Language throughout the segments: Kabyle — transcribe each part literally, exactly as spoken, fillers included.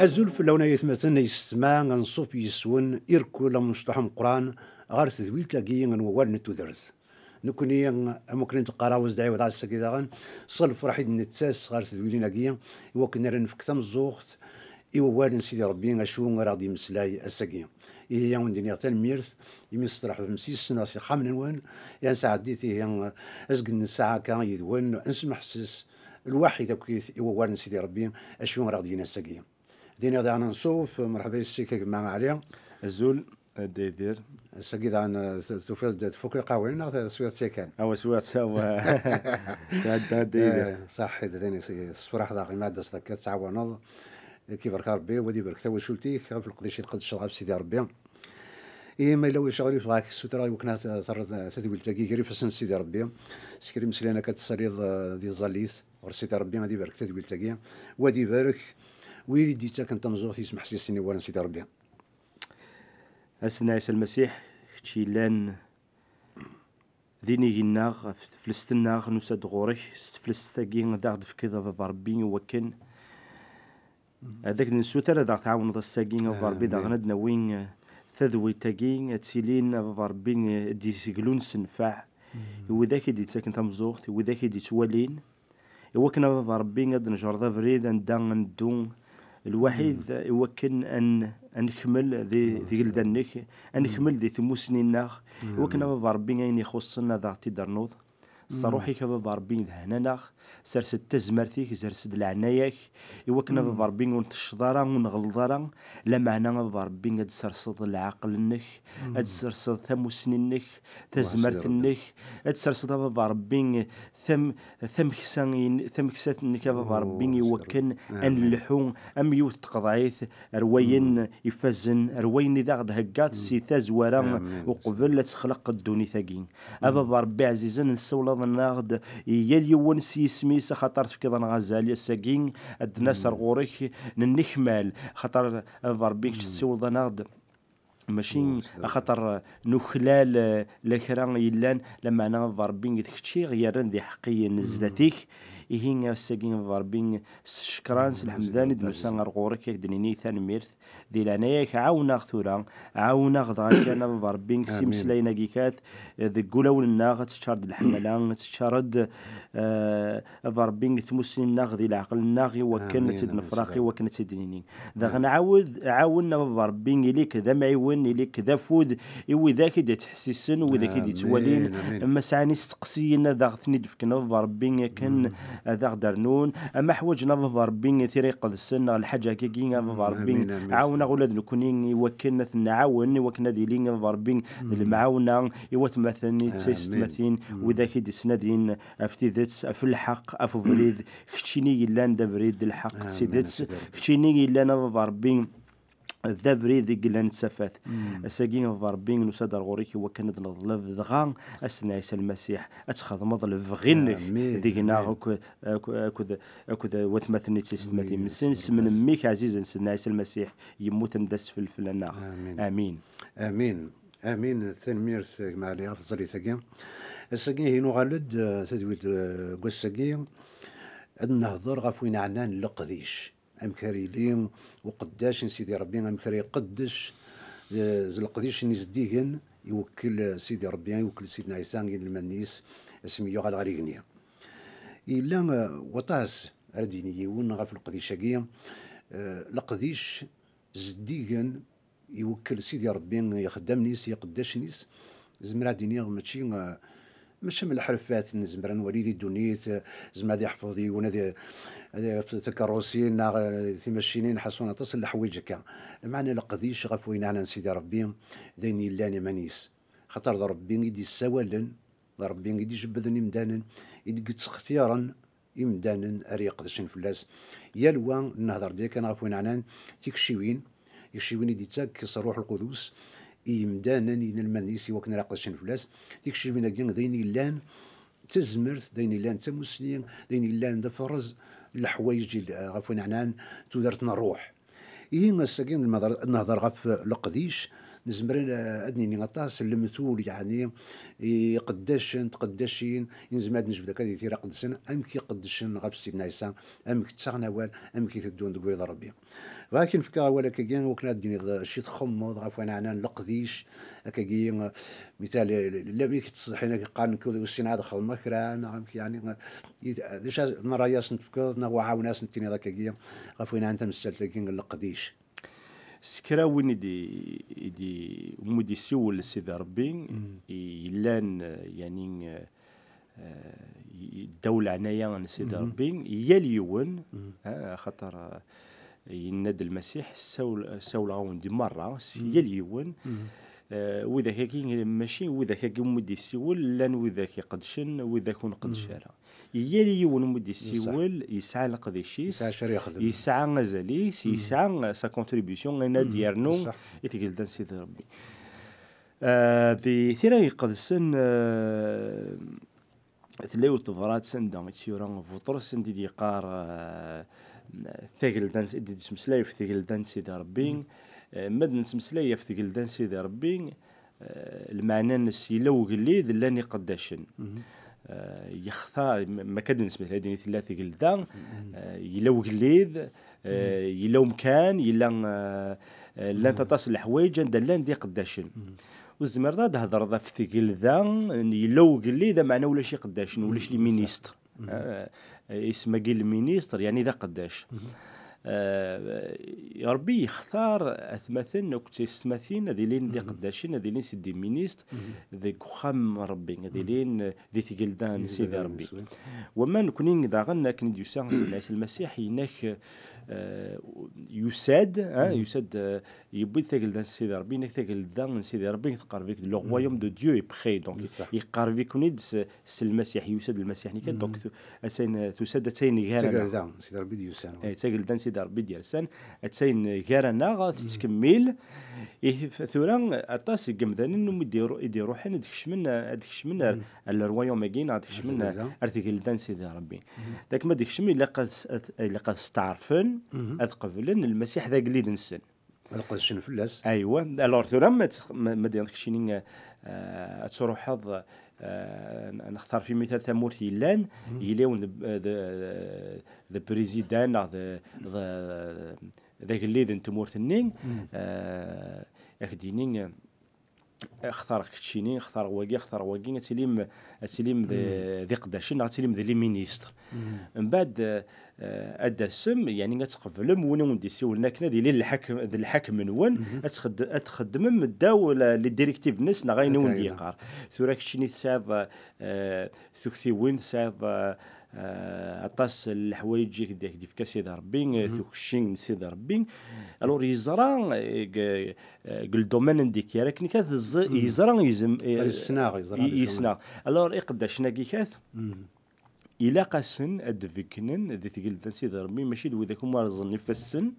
Azul fell-awen ay atmaten, ay yessetma, anṣuf yes-wen irkul amecṭuḥ ameqqran ɣer tedwilt-agi n wawal n tudert. Nekkni, am wakken i d-qqareɣ, Wezdeɛi Wedɛa ass-agi daɣen, s lferḥ i d-nettas ɣer tedwilin-agi, i wakken ara nefk tameẓẓuɣt i wawal n Sidi Ṛebbi, acu ara ɣ-d-yemmeslay ass-agi. Ihi, a wen-d-iniɣ tanemmirt, imi testreḥbem s yis-neɣ s ixxamen-nwen, i ad nesɛeddi tihi azgen n ssaɛa akka yid-wen, ad nesmeḥses lwaḥid akkit i wawal n Sidi Ṛebbi, acu ara ɣ-d-yini ass-agi. Dini daɣen anṣuf, merḥba yes-k a gma Ɛli. Azul, a Dda Yidir. Ass-agi daɣen, eh, tufiḍ-d tfuk lqahwa-nni neɣ teswiḍ-tt yakan? Awa, swiɣ-tt, awa. Tɛedda, a Dda Yidir. Eh, ṣaḥit, dini, s-, tessefraḥ daɣ, imi ad d-taseḍ akka, tettɛawaneḍ. Ad k-ibarek Rebbi, wa ad ibarek tawacult-ik, ɣef leqdic i tqeddceḍ ɣef Sidi Rebbi. Ihi ma yella ulac aɣilif, dɣa ak-ssutreɣ i wakken ad terreḍ tadwilt-agi gar ifassen n Sidi Rebbi. S kra imeslayen akka ad tessaliḍ, eh, di tẓallit ɣer Sidi Rebbi, ad ibarek tadwilt-agi, wa ad ibarek wid i d-yettaken tameẓẓuɣt yesmeḥsisen i wawal n Sidi Rebbi. A Sidna Ɛisa Lmasiḥ, kečč yellan d inig-nneɣ, ɣef teflest-nneɣ, nusa-d ɣur-k s teflest-agi ad aɣ-d-tefkiḍ, a Baba Ṛebbi, i wakken ad ak-d-nessuter ad aɣ-tɛawneḍ ass-agi, a Baba Ṛebbi, daɣen ad d-nawi, eh, tadwilt-agi, ad tilin, a Baba Ṛebbi, eh, d iseglun s nnfeɛ i widak i d-yettaken tameẓẓuɣt, i widak i d-yettwalin, i wakken, a Baba Ṛebbi, ad d-nejreḍ abrid anda ad neddu lwaḥid, i wakken ad n-, ad nekmel di, di gelda-nnek, ad nekmel di tmusni-nneɣ, i wakken, a Baba Ṛebbi, ayen ixuṣṣen ad aɣ-t-id-ternuḍ. S ṛṛuḥ-ik, a Baba Ṛebbi, dhen-aneɣ, sers-d tazmert-ik, sers-d leɛnaya-k, i wakken, a Baba Ṛebbi, ur ntecceḍ ara, ur nɣelleḍ ara, lameɛna, a Baba Ṛebbi, ad d-serseḍ leɛqel-nnek, ad d-serseḍ tamusni-nnek, tazmert-nnek, ad d-serseḍ, a Baba Ṛebbi, tam-, tameksa-in-, tameksa-nnek, a Baba Ṛebbi, i wakken ad nelḥu am yiwet n tqeḍɛit ar wayen ifazen, ar wayen i d aɣ-d-theggaḍ si tazwara uqbel ad texleq ddunit-agi. A Baba Ṛebbi ɛzizen, nessawleḍ-aneɣ-d i yal yiwen s yisem-is, axaṭer tefkiḍ-aneɣ azal ass-agi, ad d-nas ar ɣur-k, nennekmal, axaṭer, a Baba Ṛebbi, kečč tessiwleḍ-aneɣ-d, mačči axaṭer nuklal, eh, la kra yellan, lameɛna, a Baba Ṛebbi, d kečč i ɣ-yerran d iḥeqqiyen zdat-ik. Ihi, ass-agi, a Baba Ṛebbi, s ccekran, s lḥemdan i d-nusa ar ɣur-k, ad k-d-nini tanemmirt. Di leɛnaya-k, ɛawen-aɣ tura, ɛawen-aɣ dɣa kan, a Baba Ṛebbi, s imeslayen-agi kat, eh, deg wulawen-nneɣ, ad teččar-d leḥmala, ad teččar-d, eh, a Baba Ṛebbi, tmusni-nneɣ di leɛqel-nneɣ, i wakken ad tt-id-nefreq, i wakken ad tt-id-nini. Daɣen ɛawed, ɛawen, a Baba Ṛebbi, ili-k d amɛiwen, ili-k d afud i widak i d-yettḥessisen, widak i d-yettwalin, ma sɛan isteqsiyen ad aɣ-ten-id-fken, a Baba Ṛebbi, akken ad aɣ-d-rnun, ama ḥwaǧen, a Baba Ṛebbi, tira iqedsen neɣ lḥaǧa-agi, a Baba Ṛebbi, ɛawen-aɣ ula d nekkni i wakken ad ten-nɛawen, i wakken ad ilin, a Baba Ṛebbi, d lemɛawna i watmaten, i taysetmatin, widak i d-isnadin ɣef tidet, ɣef lḥeqq, ɣef ubrid, keččini yellan d abrid d lḥeqq d tidet, keččini yellan, a Baba Ṛebbi, d abrid i yellan d tafat. Ass-agi, a Baba Ṛebbi, nusa-d ar ɣur-k i wakken ad neḍleb dɣa a Sidna Ɛisa Lmasiḥ, ad txedmeḍ lebɣi-nnek deg-neɣ akked, akked, akked, akked watmaten-nni d taysetmatin-nsen, s isem n mmi-k ɛzizen, Sidna Ɛisa Lmasiḥ, yemmuten d asfel fell-aneɣ. Amin. Amin. Amin. Amin. Tanemmirt, a gma Ɛli, ɣef tẓallit-agi. Ass-agi, ihi nuɣal-d, eh, tadwilt, eh, n wass-agi, ad nehder ɣef win ɛnan leqdic. Amek ara yili uqeddac n Sidi Ṛebbi, amek ara iqeddec, eh, z leqdic n izeddigen iwekkel Sidi Ṛebbi, iwekkel Sidna Ɛisa i inelmaden-is, asmi yuɣal ɣer igenni. Yella, eh, waṭas ara d-yini yiwen ɣef leqdic-agi, eh, leqdic zeddigen iwekkel Sidi Ṛebbi ixeddamen-is, iqeddacen-is, zemreɣ ad d-iniɣ mačči, eh, mačči am leḥrefat nezmer ad nwali di ddunit, eh, zemreɣ ad iḥfeḍ yiwen ad i-, ad iɣef takeṛṛusin neɣ, eh, timacinin, ḥaṣun aṭas n leḥwayeǧ akka. Lameɛna leqdic ɣef wayen ɛnan Sidi Ṛebbi, d ayen yellan iman-is. Xaṭer d Ṛebbi i d-yessawalen, d Ṛebbi i d-ijebbden imdanen, i d-yettextiren imdanen ara iqedcen fell-as. Yal wa, nehder-d yakan ɣef wayen ɛnan tikciwin, tikciwin i d-ittak s Ṛṛuḥ Lqudus i yimdanen, i yinelmaden-is, i wakken ara qedcen fell-as. Tikciwin-agi d ayen yellan d tazmert, d ayen yellan d tamusni, d ayen yellan d aferrez n leḥwayeǧ i-, ɣef wayen ɛnan tudert n ṛṛuḥ. Ihi ass-agi ad nehder, ad nehder ɣef leqdic, Nezmer ad nini aṭas n lemtul, yeɛni iqeddacen, tqeddacin, i nezmer ad nejbed akka di tira qedsen, amek i qeddcen ɣef Sidna Ɛisa, amek ttaɣen awal, amek i teddun deg ubrid n Ṛebbi. Bɣiɣ ad k-in-fkeɣ awal akkagi, wakken ad d-tiniḍ ci txemmeḍ ɣef wayen ɛnan leqdic, akkagi, mital, llan wid yettṣeḍḥin, ad qqaren nekk ur ssineɣ ad xedmeɣ kra, neɣ amek, yeɛni, d acu n ṛṛay ad sen-tefkeḍ, neɣ uɛawen ad sen-tiniḍ akkagi, ɣef wayen ɛnan tamsalt-agi n leqdic? S kra win i d-, i d-, umi d-isiwel Sidi Ṛebbi, i yellan, eh, yani, eh, eh, i, i ddaw leɛnaya n Sidi Ṛebbi, yal yiwen, eh, axaṭer, eh, yenna-d Lmasiḥ, "Sawel-, sawleɣ-awen-d i merra, s yal yiwen." Eh, widak-agi, mačči widak-agi umi d-isiwel, llan widak iqedcen, widak ur nqeddec ara. Yal yiwen umi d-isiwel yesɛa leqdic-is, yesɛa acu ara yexdem, yesɛa azal-is, yesɛa sa contribution, ayen ad d-yernu i tgelda n Sidi Ṛebbi. Ah, di tira iqedsen, ah, tella yiwet tebrat anda i tt-yura Buṭrus, anda i d-yeqqar, ah, tagelda n, i d-yettmeslay ɣef tgelda n Sidi Ṛebbi. Ah, ma d-nettmeslay ɣef tgelda n Sidi Ṛebbi, eh, lmeɛna-nnes yella ugellid, llan iqeddacen. Eh, yextar, m-, ma akka d-nesmeslay, din tella tgelda, eh, yella ugellid, eh, yella umkan, yella, eh, eh, llant aṭas n leḥwayeǧ anda llan d iqeddacen. Ur tzemreḍ ad d-thedreḍ ɣef tgelda n yella ugellid, ameɛna ulac iqeddacen, ulac les ministres. Eh, isem-agi lministr, yani d aqeddac. Eh, Ṛebbi yextar atmaten akked teysetmatin ad ilin d iqeddacen, ad ilin c'est des ministres deg uxxam n Ṛebbi, ad ilin, eh, di tgelda n Sidi Ṛebbi. Wamma nekni daɣen, akken i d-yusa Sidna Ɛisa Lmasiḥ, yenna-k, eh, yusa-d, eh, yusa-d, eh, yewwi-d tagelda n Sidi Ṛebbi, yenna-k tagelda n Sidi Ṛebbi teqreb-ik, le royaume de Dieu est près, donc yeqreb-iken-id s, s Lmasiḥ, yusa-d Lmasiḥ-nni kan, donc tu-, atan, tusa-d, atan gar-aneɣ. D tagelda n Sidi Ṛebbi d-yusan. Eh, d tagelda n Sidi Ṛebbi d-yersan, atan gar-aneɣ, tettkemmil. I f-, tura, aṭas n yemdanen umi d-iru-, i d-iruḥen ad kecmen, ad kecmen ar, ar le royaume-agi, neɣ ad kecmen ar, ar tgelda n Sidi Ṛebbi. Dak ma d-kecmen, ilaq ad s-, ad, ilaq ad steɛṛfen, ad qeblen Lmasiḥ d agellid-nsen. Ad qedcen fell-as. Aywa, alors tura ma tx-, ma, ma d-, keččini, eh, ad truḥeḍ, eh, n-, nextar fi mital tamurt yellan, yella yiwen d, d, d président neɣ d, d, d agellid n tmurt-nni, eh, ad ak-d-yini, eh, xtareɣ keččini, xtareɣ wagi, xtareɣ wagi, ad tilim, ad tilim d, d iqeddacen neɣ ad tilim d les ministres. Mbeɛd, eh, ad d-tasem, yani ad tqeblem win i wen-d-isiwlen akken ad yili lḥakem, d lḥakem-nwen, ad txed-, ad txeddmem ddaw la, les directives-nnes neɣ ayen i wen-d-yeqqar. Tura keččini tesɛiḍ, eh, tuktiwin, tesɛiḍ, eh, eh, aṭas n leḥwayeǧ i k-d-, i k-d-yefka Sidi Ṛebbi, eh, tukci n Sidi Ṛebbi. Alors yeẓra, eh, g-, eh, deg le domaine anda i k-yerra, akken kan teẓ-, yeẓra yezem-, eh, Yeṭṭal yesnaɣ, yeẓra d acu yesnaɣ. Alors iqeddacen-agi kat, ilaq-asen ad d-beggnen di tgelda n Sidi Ṛebbi, mačči d widak umi rẓen ifassen,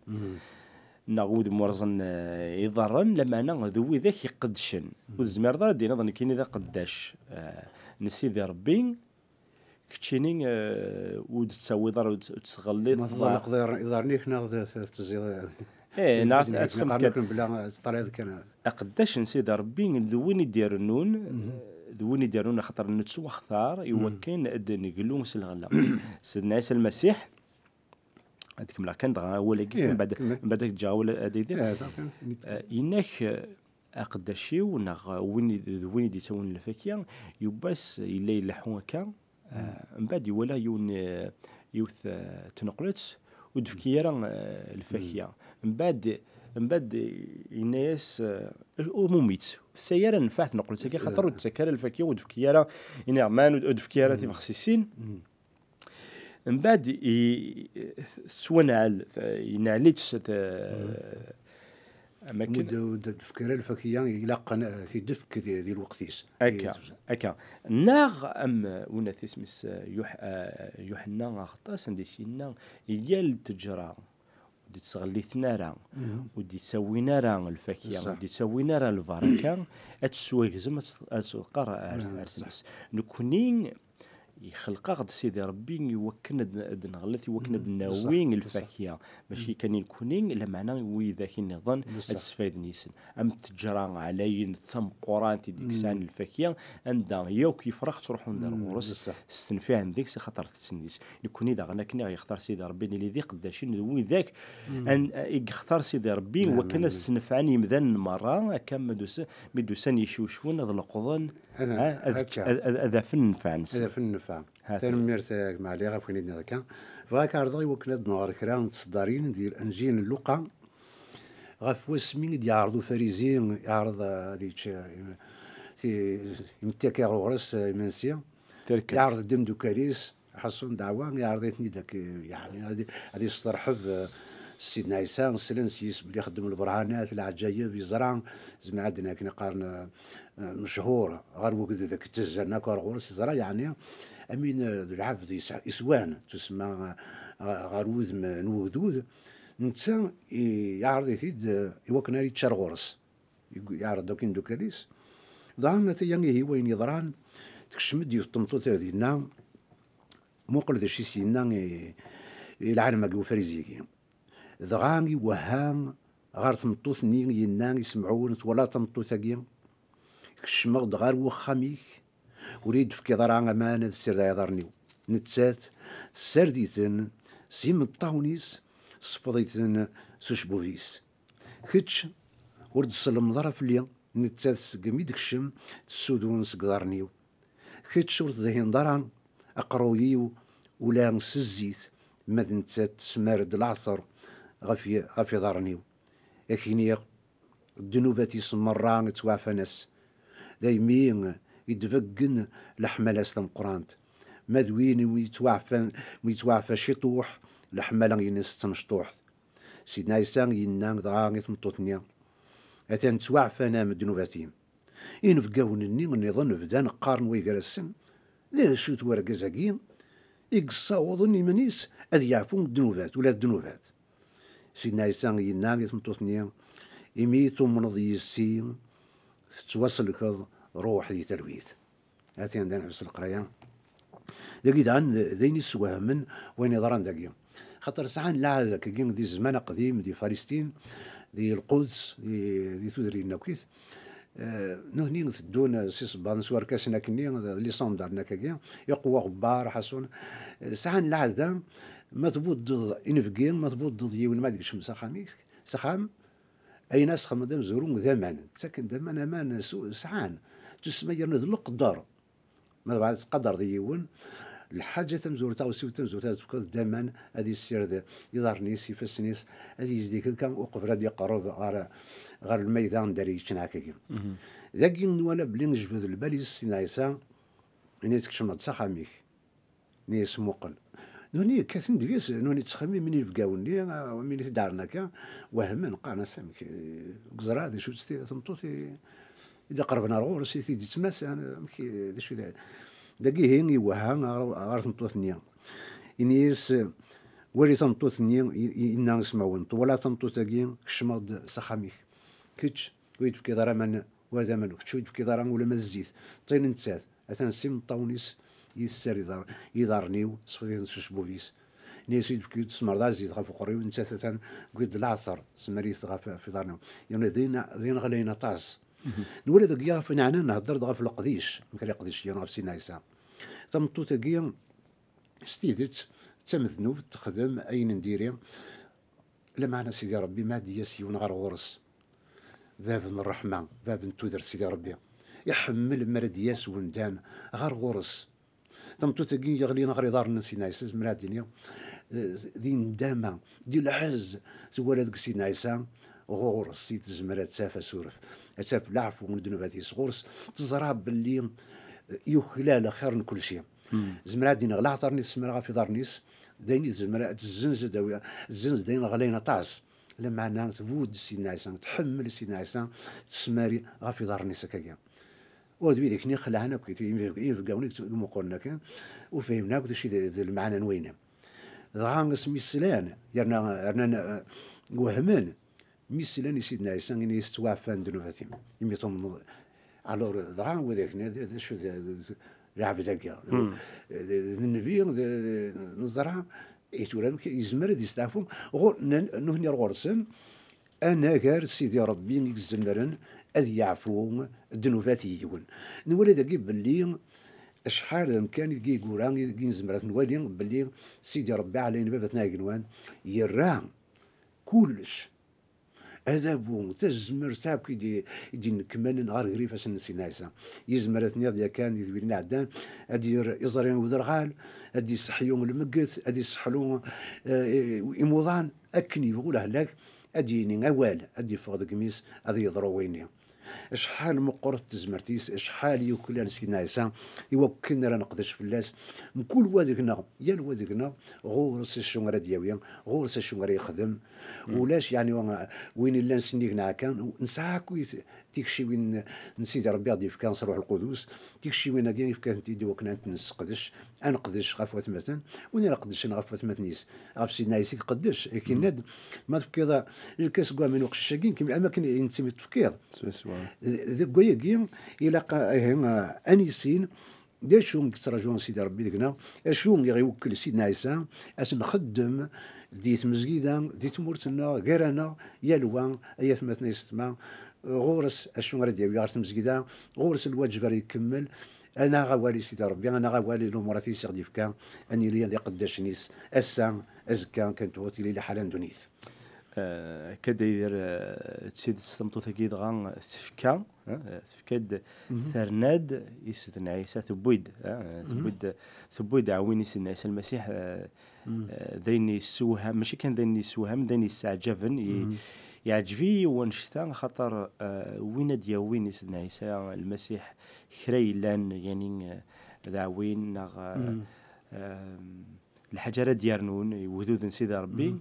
neɣ wid umi rẓen, eh, iḍarren, lameɛna d widak iqeddcen. Ur tezmireḍ ara ad d-tiniḍ nekkini d aqeddac, eh, n Sidi Ṛebbi, keččini, eh, ur d-tettawiḍ ara, ur d-, ur d-tettɣelliḍ. Ma tḍelqeḍ iḍ-, iḍarren-ik neɣ d-, d-, tezziḍ, eh, neɣ ad txedmeḍ kan. Akken bla, eh, teṭṭalayeḍ kan. Aqeddac n Sidi Ṛebbi d win i d-irennun, d win i d-irennun axaṭer nettwaxtar i wakken ad d-neglu s lɣella. Sidna Ɛisa Lmasiḥ, ad kemmleɣ kan dɣa awal-agi, mbeɛd, mbeɛd ad k-ǧǧeɣ awal ad d-idir. Eh, yenna-k, eh, aqeddac-iw, neɣ win i, d win i d-yettawin lfakya, yiwwas yella ileḥḥu akka, eh, mbeɛd iwala yiwen, eh, yiwet, eh, tneqlet, ur d-tefki ara, eh, lfakya. Mbeɛd, mbeɛd yenna-yas, eh, umum-itt, ur tesɛi ara nnfeɛ tneqlet-agi, xaṭer ur d-tefki ara lfakya, ur d-tefki ara iniɣman, ur d-tefki ara tibexsisin. Mbeɛd i, tettwanɛel, yenɛel-itt s, am akken. Ur d-, ur d-tefki ara lfakya ilaqen, eh, ad t-id-tefk di, di lweqt-is. Akka, akka. Neɣ am, eh, win at isem-is, eh, Yuḥ-, eh, Yuḥenna Aɣeṭṭas, anda i s-yenna, yal ttejra ur d-ittɣelliten ara, ur d-ittawin ara lfakya, ur d-ittawin ara lbaraka, ad tettwagzem, ad tt-, ad teqqar ar, ar tmes. Nekkni, Ixleq-aɣ-d Sidi Ṛebbi i wakken ad, ad nɣellet, i wakken ad nawi lfakya. Mačči kan i nekni, lameɛna i widak nniḍen ad sfayden yis-sen. Am ttejra ɛlayen tameqqrant i d-yesɛan lfakya, anda yakk yefrax ttruḥun ar ɣur-s, stenfiɛen deg-s, axaṭer tetten deg-s. Nekni daɣen akken i ɣ-yextar Sidi Ṛebbi, nili d iqeddacen d widak i yextar Sidi Ṛebbi, wakken ad ssenfɛen yimdanen merra, akka ma d-usan, mi d-usan yeccucfen ad leqḍen, ad, ad, ad afen nnfeɛ-nsen. Ad afen nnfeɛ. Tanemmirt a gma Ɛli ɣef wayen i d-tenniḍ akka. Bɣiɣ ad k-ɛerḍeɣ i wakken ad nɣer kra n tseddarin di Lenǧil n Luqa, ɣef wasmi i d-yeɛreḍ Ufarizi, yeɛreḍ, eh, ad yečč, eh, im-, ti-, imetti akka ɣur-s, eh, imensi. Yeɛreḍ-d imeddukal-is, ḥaṣun ddeɛwa, yeɛreḍ-iten-id akka, yeɛni ad, ad yesteṛḥeb, eh, s Sidna Ɛisa, slan s yis belli ixeddem lberhanat, leɛǧayeb, yeẓra, zemreɣ ad d-nini akken qqaren, eh, eh, mechur ɣer wegdud akked ttazzalen akk ar ɣur-s, yeẓra yeɛni amin, eh, d lɛebd yesɛa, iswan, tusemma, eh, ɣer wudem n wegdud, netta i-, yeɛreḍ-it-id, eh, i wakken ara yečč ar ɣur-s. Yeg-, yeɛreḍ akk imeddukal-is. Dɣa ata-ya ihi wayen yeḍran, tekcem-d yiwet n tmeṭṭut ar dinna, muqel d acu i s-yenna i, i lɛalem-agi Ufarizi-agi. Dɣa iwehha ɣer tmeṭṭut-nni, yenna i Semɛun: "Twalaḍ tameṭṭut-agi? Kecmeɣ-d ɣer wexxam-ik, ur iyi-d-tefkiḍ ara aman ad ssirdeɣ iḍarren-iw. Nettat tessared-iten s imeṭṭawen-is, tessefḍ-iten s ucebbub-is. Kečč ur d-tselmeḍ ara fell-i, nettat segmi d-tekcem tessudun seg iḍarren-iw. Kečč ur tedhineḍ ara aqerruy-iw ula s zzit, ma d nettat tesmar-d leɛṭer ɣef i-, ɣef iḍarren-iw. Ak-iniɣ, ddnubat-is merra ttwaɛfan-as. Daymi i d-beggen leḥmala-s tameqqrant. Ma d win umi yettwaɛfan, mi yettwaɛfa ciṭuḥ, leḥmala-ines d tamecṭuḥt." Sidna Ɛisa yenna dɣa i tmeṭṭut-nni: "Atan ttwaɛfan-am ddnubat-im." Inebgawen-nni nniḍen bdan qqaren way gar-asen: "D acu-t wergaz-agi i yessawḍen iman-is ad yeɛfu ddnubat, ula d ddnubat?" Sidna Ɛisa yenna i tmeṭṭut-nni: "Imi tumneḍ yis-i, tettwaselkeḍ, ruḥ di talwit." Atan da neḥbes leqraya. Dagi daɣen d, d ayen yessewhamen wayen yeḍran dagi. Xaṭer sɛan lɛahed akkagi di zzman aqdim, di Falastin, di Lquds, di, di tudrin akkit. Eh, nutni teddun s isebbaḍen s warkasen akkenni, d, d lisandalen akkagi, iqwa ɣebbar, ḥasun. Eh, sɛan lɛada, ma tbuddeḍ inebgi, ma tbuddeḍ yiwen ma d-ikcem s axxam-ik, s axxam, ayen as xedmeḍ d amezwaru d aman. Ttaken-d aman, aman su-, sɛan. Tusma yerna d leqder. Ma tebɣa tettqadareḍ yiwen, lḥaǧa tamezwarut, taɣessiwt tamezwarut, ad tefkeḍ d aman, ad yessired iḍarren-is, ifassen-is, ad yezdi akka uqbel ad yeqreb ɣer, ɣer lmayda anda ara yečč neɣkagi. Dagi nwala belli yejbed lbal-is Sidna Ɛisa, ini-as: "Tkecmeḍ-d s axxam-ik." Ini-as: "Muqel." Nutni kkaten deg-s, nutni ttxemmimen inebgawen-nni, ah, win i t-id-ɛerren akka, wehmen, qqaren-as: "Amek, eh, ur yeẓra d acu-tt ti-, tmeṭṭut i, i d-iqerben ar ɣur-s, i t-id-ittmasan, amek, eh, d acu d-" Dagi ihi iwehha ɣer, ɣer tmeṭṭut-nni. Ini-as: "Wali tameṭṭut-nni", i, i, inna i Semɛun: "Twalaḍ tameṭṭut-agi? Kecmeɣ-d s axxam-ik. Kečč ur yi-d-tefkiḍ ara aman, ula d aman, kečč ur yi-d-tefkiḍ ara ula ma d zzit. Ṭṭil nettat, atan s imeṭṭawen-is i tessared iḍar-, iḍarren-iw, sfeḍ-iten s ucebbub-is." Ini-as: "Ur yi-d-tefkiḍ, tesmerḍ zzit ɣef uqerruy, nettat atan tewwi-d leɛṭer, tesmar-it ɣef, ɣef iḍarren-iw." Yerna d ayen, d ayen ɣlayen aṭas. Nwala dagi ɣef neɛna nhedder-d ɣef leqdic, amek ara yeqdic yiwen ɣef Sidna Ɛisa. Tameṭṭut-agi, s tidet, d tamednubt, texdem ayen n diri. Lameɛna Sidi Ṛebbi, ma ad d-yas yiwen ɣer ɣur-s, bab n ṛṛeḥma, bab n tudert, Sidi Ṛebbi iḥemmel mi ara d-yas wemdan ɣer ɣur-s. Tameṭṭut-agi yeɣlin ɣer iḍarren n Sidna Ɛisa, zemreɣ ad d-iniɣ, eh, di nndama, di lɛezz, twala deg Sidna Ɛisa, ɣur-s i tezmer ad taf asuref, ad taf leɛfu n ddnubat-is. Ɣur-s teẓra belli, eh, yuklal xir n kulci. Zemreɣ ad d-iniɣ leɛṭer-nni tesmar ɣef iḍarren-is, d ayen i tezmer ad tezzenz, ad tawi, tezzenz d ayen ɣlayen aṭas. Lameɛna tbudd Sidna Ɛisa, tḥemmel Sidna Ɛisa, tesmar ɣef iḍarren-is akkagi. Ur d wid akken i xelɛen akk, inebgawen i yettmuqulen akken, ur fhimen akk d acu i d, d lmeɛna n wayen. Dɣa asmi slan, yerna, rnan, eh, wehmen, mi slan i Sidna Ɛisa, ini-as: "Ttwaɛfan ddnubat-im, imi tumneḍ." Alors, dɣa widak-nni, d, d acu d, d, Lɛebd-agi. D, d nnbi, d, d, neẓra, i tura amek yezmer ad yesteɛfu ɣur-, n-, nutni ɣur-sen, anagar Sidi Ṛebbi i izemren ad yeɛfu ddnubat n yiwen. Nwala dagi belli acḥal d amkan i deg i yura, i deg i nezmer ad t-nwali belli Sidi Ṛebbi ɛlayen baba-tneɣ igenwan yerra kullec, adabu, tazmert akk i d-, i d-innekmanen ɣer ger ifassen n Sidna Ɛisa. Yezmer ad tniḍ yakan di tedwilin iɛeddan, ad d-yerr iẓri i uderɣal, ad d-yesseḥyu lmegget, ad d-yesseḥlu, eh, imuḍan, akken yebɣu lehlak, ad d-yini awal, ad d-yeffeɣ deg imi-s, ad yeḍru wayenni. Acḥal meqqret tezmert-is, acḥal yuklal Sidna Ɛisa i wakken ara neqdec fell-as. Mkul wa deg-neɣ, yal wa deg-neɣ, ɣur-s acu ara d-yawi, ɣur-s acu ara yexdem. Ulac, yeɛni, win illan sennig neɣ kan, nesɛa akk tikciwin n Sidi Ṛebbi i ɣ-d-yefka s Ṛuḥ Lqudus, tikciwin-agi yefka-tent-id i wakken ad tent-nesseqdec, ad neqdec ɣef watmaten, win ara qeddcen ɣef watmaten-is, ɣef Sidna Ɛisa i iqeddec, akken yenna-d, ma tefkiḍ lkas n waman i uqcic-agi, nekkini am akken i netta i tefkiḍ. Swaswa. D-, deg wayagi, ilaq, ihi, ad nissin d acu i yettraǧu Sidi Ṛebbi deg-neɣ, acu i ɣ-iwekkel Sidna Ɛisa, ad s-nxeddem di tmezgida, di tmurt-nneɣ, gar-aneɣ, yal wa, ay atmaten, ay yessetma, ɣur-s acu ara d-yawi ɣer tmezgida, ɣur-s lwaǧeb ara ikemmel, anaɣ awal i Sidi Ṛebbi, anaɣ awal i lumurat i s-ɣ-d-yefka, ad nili d iqeddacen-is, ass-a, azekka, kan tewwet tili liḥala n ddunit. Eh, akka d Yidir, eh, d tidet tameṭṭut-agi dɣa tefka, eh, tefka-d, terna-d i Sidna Ɛisa, tewwi-d, eh, tewwi-d, tewwi-d aɛwin i Sidna Ɛisa Lmasiḥ, eh, eh, d ayen yessewham, mačči kan d ayen yessewham, d ayen yesseɛjaben. I-, yeɛǧeb-iyi wannect-a, axaṭer, eh, win ad d-yawin i Sidna Ɛisa Lmasiḥ kra yellan, yani, eh, d aɛwin neɣ, eh, eh, lḥaǧa ara d-yernun i wegdud n Sidi Ṛebbi,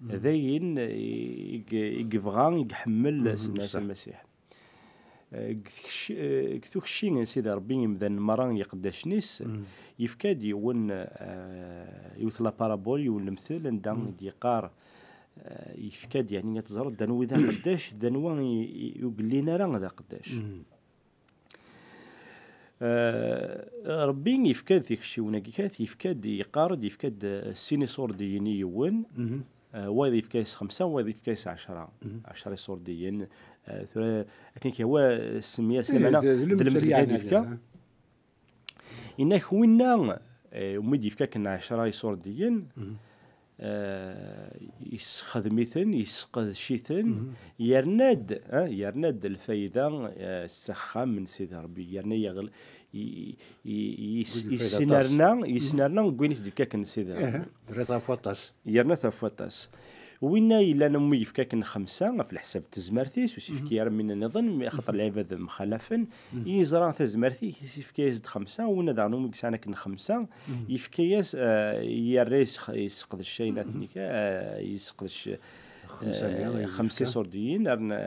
d ayen i, i, i yebɣa, i iḥemmel Sidna Ɛisa Lmasiḥ. Eh, deg tkec-, eh, deg tukci n Sidi Ṛebbi, imdanen merra n yiqeddacen-is, yefka-d yiwen, eh, yiwet la parabole, yiwen lemtel, anda i d-yeqqar, eh, yefka-d, yani, ad teẓreḍ d anwa i d aqeddac, d anwa i, i, ur yellin ara d aqeddac. Eh, Ṛebbi yefka-d tikciwin-agi kat, yefka-d, yeqqar-d, yefka-d, eh, sin iṣurdiyen i yiwen, eh, wayeḍ yefka-yas xemsa, wayeḍ yefka-yas ɛecra. Ɛecra iṣurdiyen. Eh, tura, akken i k-yehwa, semmi-yas, eh, lameɛna d, d lemtel, d lemtel kan yeɛni, yefka. Inak winna, eh, umi d-yefka akken ɛecra iṣurdiyen, eh, yessexdem-iten, yesseqdec-iten, yerna-d, eh, yerna-d lfayda, eh, s axxam n Sidi Ṛebbi, yerna yeɣl-, i, i, i, yes-, lfayda aṭas. Yesnerna, yesnerna deg wayen i s-d-yefka akken Sidi Ṛebbi. Aha, yerna-t ɣef waṭas. Yerna-t ɣef waṭas. Winna yellan am yefka akken xemsa, ɣef leḥsab n tezmert-is, ur s-yefki ara min nniḍen, mi, axaṭer lɛibad mxalafen, yeẓra tazmert-is, yefka-yas-d xemsa, winna daɣen umi yesɛan akken xemsa, yefka-yas, eh, yerra yessex-, yesseqdec ayen aten-, eh, yesseqdec, xemsa-nni, eh, xemsa iṣurdiyen, rn-,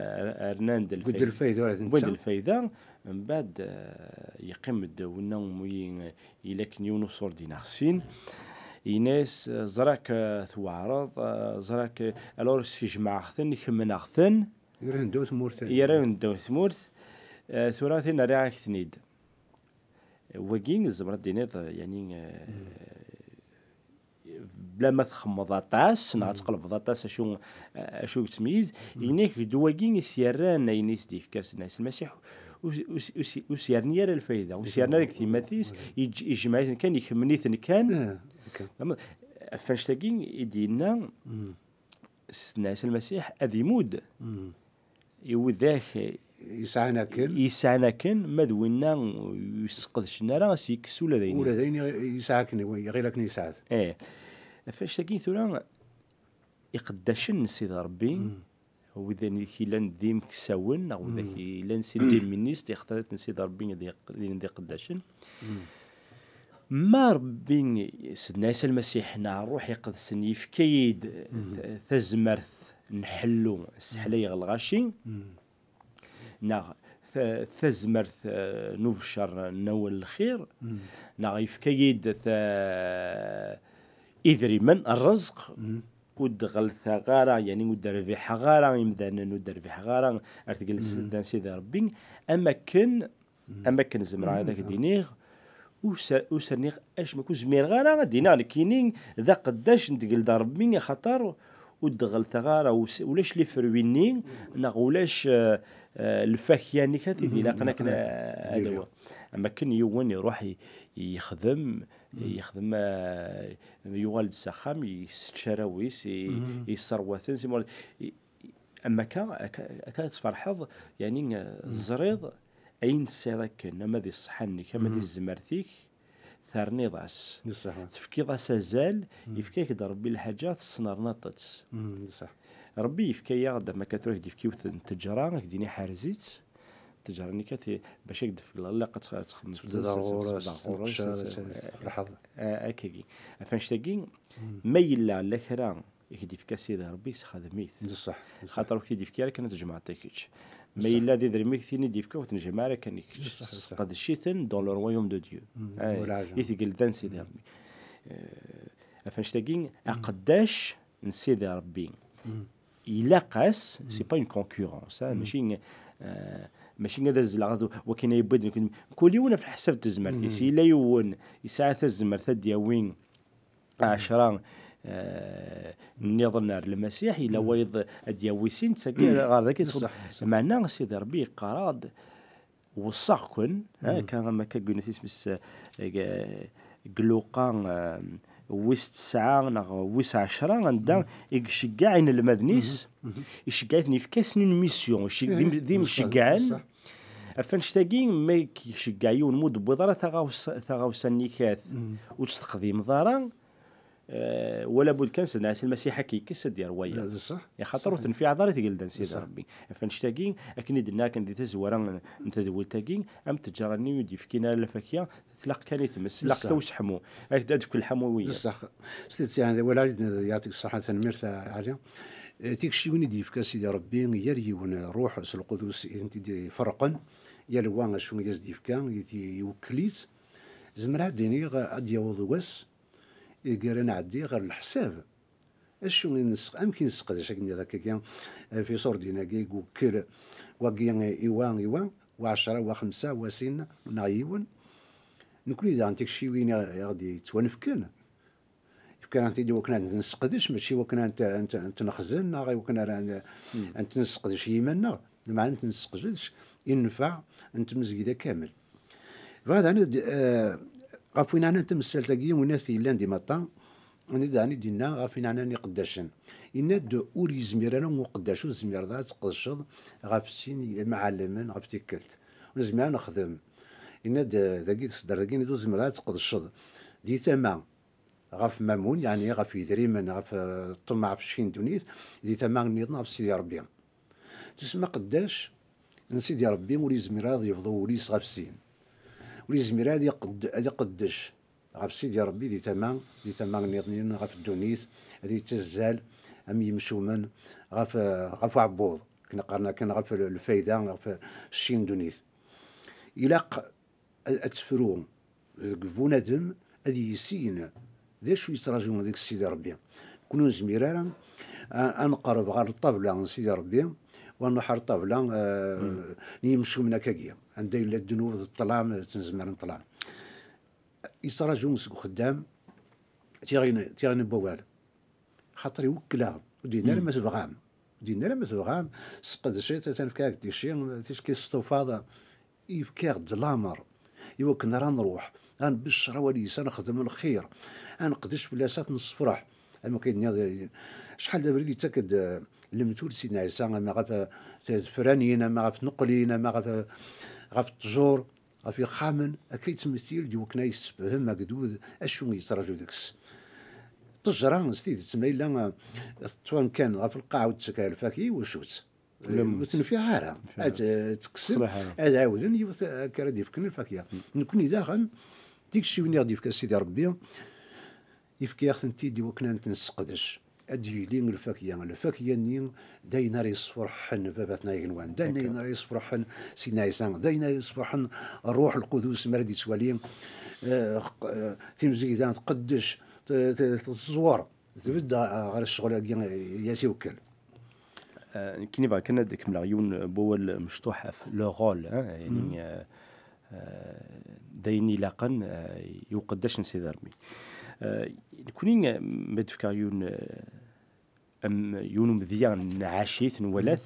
rnan-d lfayda. Wwin-d lfayda, ur aten-, wwin-d lfayda, mbeɛd, eh, yeqqim-d winna umi, eh, yella akken yiwen uṣurdi neɣ sin, yenna-yas, eh, ẓrak, eh, tweɛreḍ, eh, ẓrak, eh, alors sijemɛeɣ-ten, kemmneɣ-ten. Yerra-ten ddaw tmurt. Yerra-ten ddaw tmurt. Eh, tura tin rriɣ-ak-ten-id. Wagi, tzemreḍ ad d-tiniḍ, eh, yani, eh, bla ma txemmeḍ aṭas, neɣ ad tqelbeḍ aṭas acu, acu yettmeyyiz, yenna-k d wagi i s-yerran ayen i s-d-yefka Sidna Ɛisa Lmasiḥ, ur, ur, ur s-, ur s-yerni ara lfayda, ur s-yerni ara deg timat-is, yej-, ijmeɛ-iten kan, ikemmen-iten kan. Ɣef annect-agi i d-yenna Sidna Ɛisa Lmasiḥ ad imudd i widak yesɛan akken, yesɛan akken, ma d winna ur yesseqdcen ara, ad s-yekkes ula d ayen. Ula d ayen yesɛa akken, iɣil akken yesɛa-t. Eh, ɣef annect-agi tura, iqeddacen n Sidi Ṛebbi, wid i yellan d imeksawen, neɣ wid i yellan s ddin-nsen, ixtar-iten Sidi Ṛebbi ad ilin d iqeddacen. Ma Ṛebbi, Sidna Ɛisa Lmasiḥ, neɣ Ṛṛuḥ Iqedsen, yefka-yi-d ta-, tazmert n ḥellu, sseḥlayeɣ lɣaci, neɣ ta-, tazmert, eh, n ubeccer n awal lxir, neɣ yefka-yi-d ta-, idrimen, rrezq, ur d-ɣellteɣ ara, yani ur d-rbiḥeɣ ara imdanen, ur d-rbiḥeɣ ara ar tgelda n Sidi Ṛebbi, am akken, am akken zemreɣ ad ak-d-iniɣ, ur s-, ur s-rniɣ acemma, ur zmireɣ ara ad d-iniɣ nekkini d aqeddac n tgelda Rebbi, axaṭer ur d-ɣellteɣ ara, ur s-, ulac les fruits-nni, neɣ ulac, eh, eh, lfakya-nni kan tid ilaqen akken ad awiɣ. Am akken yiwen iruḥ i-, yexdem, yexdem, eh, yuɣal-d s axxam, yessečč arraw-is, i-, yesserwa-ten, si mur-, i-, am akka, akka, akka ad tferḥeḍ, yani, eh, teẓriḍ ayen tesɛiḍ akken, ama di ṣṣeḥḥa-nnek, ama di tzemert-ik, terniḍ-as. Tefkiḍ-as azal, yefka-ak-d Rebbi lḥaǧa, tesnernaṭ-tt. Rebbi yefka-yaɣ-d, am akka tura ak-d-yefka yiwet n ttejra, ak-d-ini ḥerz-itt, ttejra-nni kan, bac ad k-d-tefk lɣella, ad tx-, ad txedmeḍ. Tebdiḍ ar ɣur-s, tebdiḍ ar ɣur-s, tnqeccaḍ, ad tfellaḥeḍ. Akka-agi. Ɣef annect-agi, ma yella la kra i k-d-yefka Sidi Rebbi, sexdem-it. Xaṭer ur k-t-id-yefki ara kan ad tjemɛeḍ i kečč. Ma yella d idrimen i k-ten-id-yefka, ur ten-jmeɛ ara kan i kečč. Seqdec-iten dans le royaume de Dieu. I tgelda n Sidi Rebbi. Eh, ɣef annect-agi, aqeddac n Sidi Rebbi, ilaq-as, c'est pas une concurrence, hein, mačči, eh, mačči ad azzleɣ, ad, wakken ay yewwi-d, nekkni, kul yiwen ɣef leḥsab n tezmert-is. Yella yiwen yesɛa tazmert ad d-yawi ɛecra, eh, nniḍen ar Lmasiḥ, yella wayeḍ ad d-yawi sin, tagi ɣer dagi. Meɛna Sidi Rebbi yeqqar-aɣ-d, weṣṣaɣ-ken, ha, akka am akka deg isem-is, eh, deg Luqa, eh, wis tesɛa neɣ wis ɛecra, anda i iceggeɛ inelmaden-is, iceggeɛ-iten, yefka-asen une mission, iceg-, d im-, d imceggɛen. Ɣef annect-agi, ma k-iceggeɛ yiwen, ma ur d-tewwiḍ ara taɣawsa, taɣawsa-nni kat, ur tt-teqdimeḍ ara, eh, wala bud kan Sidna Ɛisa Lmasiḥ ad k-yekkes, ad d-yerr waya. Ixaṭer ur tenfiɛeḍ ara i tgelda n Sidi Rebbi. Ɣef annect-agi, akken i d-nenna akken di tazwara n, n tedwilt-agi, am ttejra-nni ur d-yefkin ara lfakya, tlaq kan i tmes, tlaq kan i useḥmu. Ad, ad d-tefk lḥamu i wiyaḍ. S tidet, yeɛni, wala, yeɛṭik ṣṣeḥḥa, tanemmirt a Ɛli. Eh, tikciwin i d-yefka Sidi Rebbi i yal yiwen, Ṛṛuḥ s Lqudus i tent-id-iferrqen, yal wa acu i as-d-yefka, i t-, iwekkel-it. Zemreɣ ad d-iniɣ, ad d-yaweḍ wass i ara nɛeddi ɣer leḥsab. Acu i nesseq-, amek i nesseqdec akken d akkagi, eh, fi ṣurdin-agi i iwekkel wagi i wa, i wa, wa ɛecra, wa xemsa, wa sin, neɣ yiwen. Nekkni daɣen tikciwin i, i ɣ-d-yettwanefken, fkan-aɣ-t-id i wakken ad t-nesseqdec, mačči i wakken ad t-, ad t-, ad t-nexzen, neɣ i wakken ara n-, ad t-nesseqdec i yiman-nneɣ, lameɛna ad t-nesseqdec i nnfeɛ n tmezgida kamel. Bɣiɣ daɣen ad, eh, ɣef win ɛnan tamsalt-agi, win at yellan di Maṭa, win daɣen i d-yenna ɣef win ɛnan iqeddacen. Yenna-d, ur yezmir ara uqeddac, ur tezmireḍ ad tqedceḍ ɣef sin imɛelmen ɣef tikkelt. Ur nezmir ad nexdem. Yenna-d, eh, dagi, taseddart-agi, yenna-d, ur tezmireḍ ad tqedceḍ di tama ɣef mamun, yeɛni ɣef yedrimen, ɣef, eh, ṭṭmeɛ ɣef cci n ddunit, di tama nniḍen ɣef Sidi Ṛebbi. Tussma aqeddac n Sidi Ṛebbi ur yezmir ara ad yebḍu wul-is ɣef sin. Ur yezmir ara ad iqedd-, ad iqeddec ɣef Sidi Ṛebbi di tama, di tama nniḍen ɣef ddunit, ad yettazzal am yimcumen ɣef, eh, ɣef uɛebbuḍ, akken qqaren akken, ɣef l-, lfayda, ɣef cci n ddunit. Ilaq ad, ad tefru deg bunadem ad yissin d acu yettraǧu deg Sidi Ṛebbi. Nekni ur nezmir ara a, ad nqerreb ɣer ṭṭabla n Sidi Ṛebbi, u ad nruḥ ɣer ṭṭabla, eh, n yimcumen akkagi, anda yella ddnub d ṭṭlam, d tnezmar n ṭṭlam. Yettraǧu seg uxeddam tiɣin-, tiɣin n wawal. Xaṭer iwekkel-aɣ, ur d-yenni ara ma tebɣam. Ur d-yenni ara ma tebɣam, sqedcet, atan fkiɣ-ak-d ticki, ticki testufaḍ, yefka-aɣ-d lamer i wakken ara nruḥ, ad nbeccer awal-is, ad nexdem lxir, ad neqdec fell-as, ad t-nessefreḥ. Am akken i d-tenniḍ, acḥal d abrid yettak-d, eh, lemtul Sidna Ɛisa, ama ɣef, eh, tefranin, ama ɣef tneqlin, ama ɣef, eh, ɣef ttjur, ɣef yexxamen, akka yettmettil-d i wakken ad yessefhem agdud acu i yettraǧu deg-s. Ṭṭejra, s tidet, ma yella, eh, teṭṭef amkan ɣef lqaɛa ur d-tettak ara lfakya, iwacu-tt? Ur tenfiɛ ara. Ad, eh, tekksen, ad ɛawden yiwet, eh, akka ara d-yefken lfakya. Nekkni daɣen, tikciwin i ɣ-d-yefka Sidi Ṛebbi, yefka-yaɣ-tent-id i wakken ad tent-nesseqdec. Ad d-yili lfakya. Lfakya-nni d ayen ara yesferḥen baba-tneɣ igenwan. D ayen ara yesferḥen Sidna Ɛisa. D ayen ara yesferḥen Ṛṛuḥ Lqudus mi ara d-yettwali, eh, q-, eh, timezgida tqeddec, t-, t-, teẓwer, tbedd ɣer ccɣel-agi i as-iwekkel. Eh, nekkini bɣiɣ kan ad kemmleɣ yiwen n wawal mecṭuḥ ɣef le rôle, hein, yani, eh, eh, d ayen ilaqen, eh, i uqeddac n Sidi Ṛebbi. Eh, nekni, eh, ma d-fkeɣ yiwen, eh, am yiwen umedya n lɛacit, nwala-t,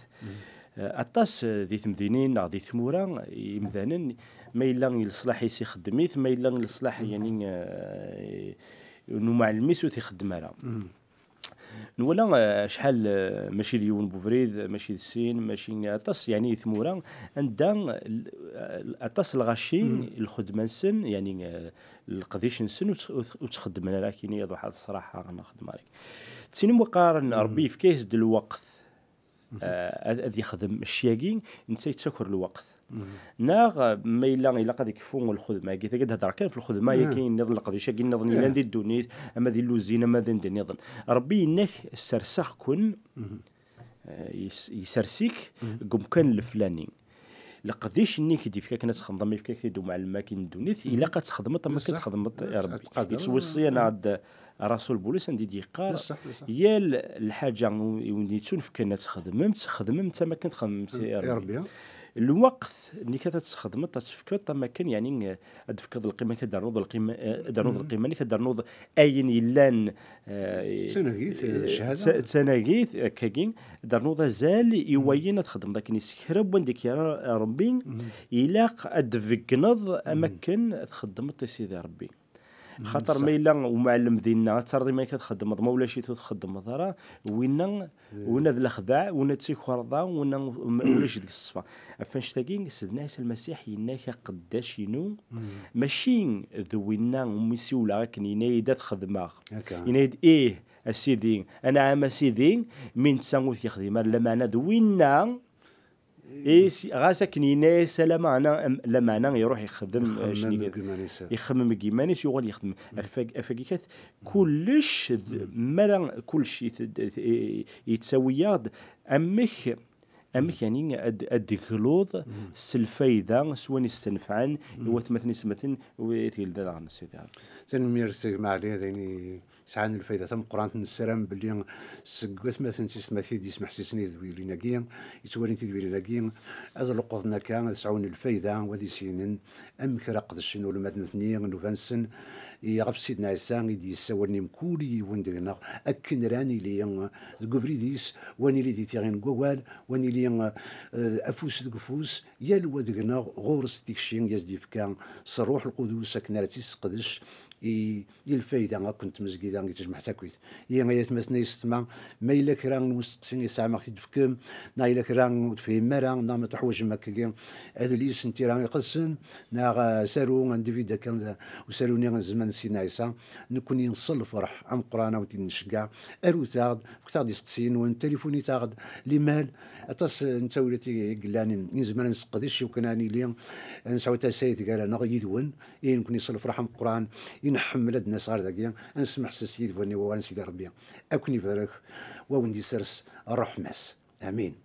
eh, aṭas, eh, di temdinin neɣ di tmura, imdanen, ma yella i leṣlaḥ-is ixeddem-it, ma yella i leṣlaḥ, yani, eh, n umɛellem-is ur t-ixeddem ara. Nwala, eh, acḥal, eh, mačči d yiwen n ubrid, mačči d sin, mačči aṭas, yani, i tmura, anda l-, aṭas lɣaci, lxedma-nsen, yani, eh, leqdic-nsen ur tt-, ur tt-, ur tt-xeddmen ara, akken i iḍuḥ ad ṣraḥeɣ neɣ xedmeɣ ara. Ttinem wa qqaren, Ṛebbi yefka-yas-d lweqt, eh, ad, ad yexdem ccya-agi, netta yettaker lweqt. Neɣ, eh, ma yella ilaq ad ikfu lxedma-agi, tagi ad hedreɣ kan f lxedma-agi nniḍen, leqdic-agi nniḍen yellan di ddunit, ama di lluzin, ama d anda nniḍen. Ṛebbi yenna-k, serseɣ-ken, eh, yes-, yessers-ik deg umkan leflani. Leqdic-nni i k-d-yefka akken ad txedmeḍ, ma yefka-k-t-id umɛellem-agi n ddunit, ilaq ad txedmeḍ am akken txedmeḍ i Ṛebbi. Yettwessi-aneɣ-d Rasul Bulus anda i d-yeqqar, yal lḥaǧa i wen-yettunefken ad txedmemt, xedmemt am akken txedmemt i Ṛebbi. Lweqt-nni kan ad txedmeḍ, ad tefkeḍ am akken, yani, eh, ad d-tefkeḍ lqima-k, ad d-ternuḍ lqima, eh, ad d-ternuḍ lqima-nnek, ad d-ternuḍ ayen yellan, eh, d tanagit, eh, d ccahada. D ta-, d tanagit, akkagi, ad d-ternuḍ azal i wayen ad txedmeḍ akken i s kra n wanda i k-yerra Ṛebbi, ilaq ad d-tbeggneḍ am akken txeddmeḍ i Sidi Ṛebbi. Xaṭer ma yella umɛellem dinna, ad terreḍ iman-ik ad txeddmeḍ, ma ulac-it ur txeddmeḍ ara, winna, winna d lexdeɛ, winna d tikerḍa, winna m-, ulac deg ṣṣfa. Ɣef annect-agi, Sidna Ɛisa Lmasiḥ yenna-k, aqeddac-inu, mačči d winna umi siwleɣ akken yenna-yi-d ad xedmeɣ. Akka. Yenna-yi-d, ih, a Sidi, anɛam a Sidi, mi netta ur t-yexdim ara, lameɛna d winna, i si-, ɣas akken yenna-yas, lameɛna, am-, lameɛna iruḥ ixdem, ixemmem eh, cni-, deg iman-is. Ixemmem deg iman-is, yuɣal yexdem. Afag-, afagi kat, kullec, d-, mi ara kullec yet-, d-, i-, yettawi-yaɣ-d, amek, amek yani ad, ad d-tegluḍ s lfayda, s wayen istenfɛen i watmaten-is, maten, i tgelda daɣen, Sidi Ṛebbi. Tanemmirt, gma Ɛli, d ayen i sɛan lfayda tameqqrant. Nessaram belli seg watmaten d tiyessetmatin i d-yesmeḥsisen i tedwilin-agi, yettwalin tidwilin-agi, ad leqḍen akka, ad sɛun lfayda, u ad issinen amek ara qedcen ulma d nutni, nnuba-nsen, i ɣef Sidna Ɛisa i d-yessawalen i mkul yiwen deg-neɣ, akken ara nili deg ubrid-is, wa nili di tiɣin n wawal, wa nili, eh, afus deg ufus, yal wa deg-neɣ ɣur-s tikci i as-d-yefka s Ṛṛuḥ Lqudus akken ara tt-isseqdec i, i lfayda akk n tmezgida i tejmeɛ takkit. Ihi ay atmaten ay yessetma, ma yella kra n usteqsi i tesɛam, ad ɣ-t-id-tefkem, neɣ yella kra ur tefhimem ara, neɣ ma teḥwajem akkagi adlis n tira iqedsen, neɣ, eh, asaru n David akken d usaru-nni n zzman n Sidna Ɛisa, nekkni s lferḥ ameqqran ad wen-t-id-nceggeɛ. Arut-aɣ-d, fket-aɣ-d isteqsiyen-nwen, tilifunit-aɣ-d, limal aṭas n ttawilat i, i yellan i nezmer ad nesseqdec i wakken ad nili, ad nesɛu tasayt gar-aneɣ yid-wen. I nekkni s lferḥ ameqqran i nḥemmel ad d-nas ɣer dagi, ad nesmeḥses yid-wen i wawal n Sidi Ṛebbi. Ad ken-ibarek, wa wen-d-isers ṛṛeḥma-s. Amin.